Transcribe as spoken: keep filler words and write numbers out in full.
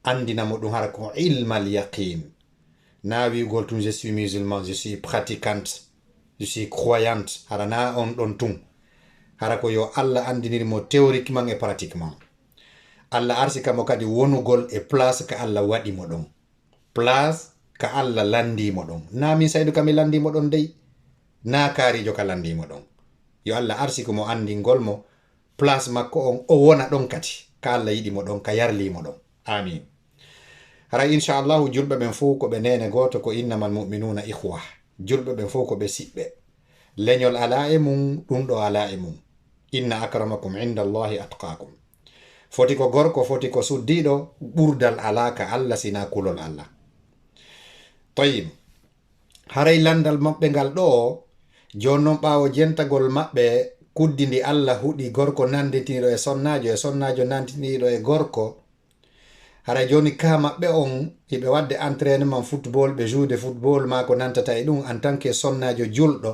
anndina mo ɗum hara ko ilmal yaqin. Na wi'ugol tun, "Je suis musulman, je suis pratiquante, je suis croyante." Hara na on ɗon tun. Hara ko yo Allah anndinir mo théoriquement et pratiquement. Allah arsika mo kadi wonugol e place ka Allah waɗi mo ɗon. Place ka Allah lanndii mo ɗon. Na min Saydu ka mi lanndii mo ɗon dey. Na kaariijo ka lanndii mo ɗon. Yo Allah arsiku mo anndingol mo place makko on, o wona ɗon kadi. Ka Allah yiɗi mo ɗon, ka yarlii mo ɗon. Amin. Haray, inchallahu, julɓe ɓen fow ko ɓe neene gooto, ko innamal mu'minuna ikhwa. Julɓe ɓen fow ko ɓe siɓɓe. Leñol alaa e mum, ɗum ɗo alaa e mum. Inna akramakum indallahi atqakum. Foti ko gorko, foti ko suddiiɗo, ɓurdal alaa ka Allah sinaa kulol Allah. Tayyib. Haray lanndal maɓɓe ngal ɗoo, jooni non ɓaawo jentagol maɓɓe kuddi ndi Allah huɗi gorko nannditiniiɗo e sonnaajo, e sonnaajo nannditiniiɗo e gorko, haray jooni ka maɓɓe on, hiɓe waɗde entraînement football, ɓe jouer football maa ko nantata e ɗum en tant que sonnaajo julɗo,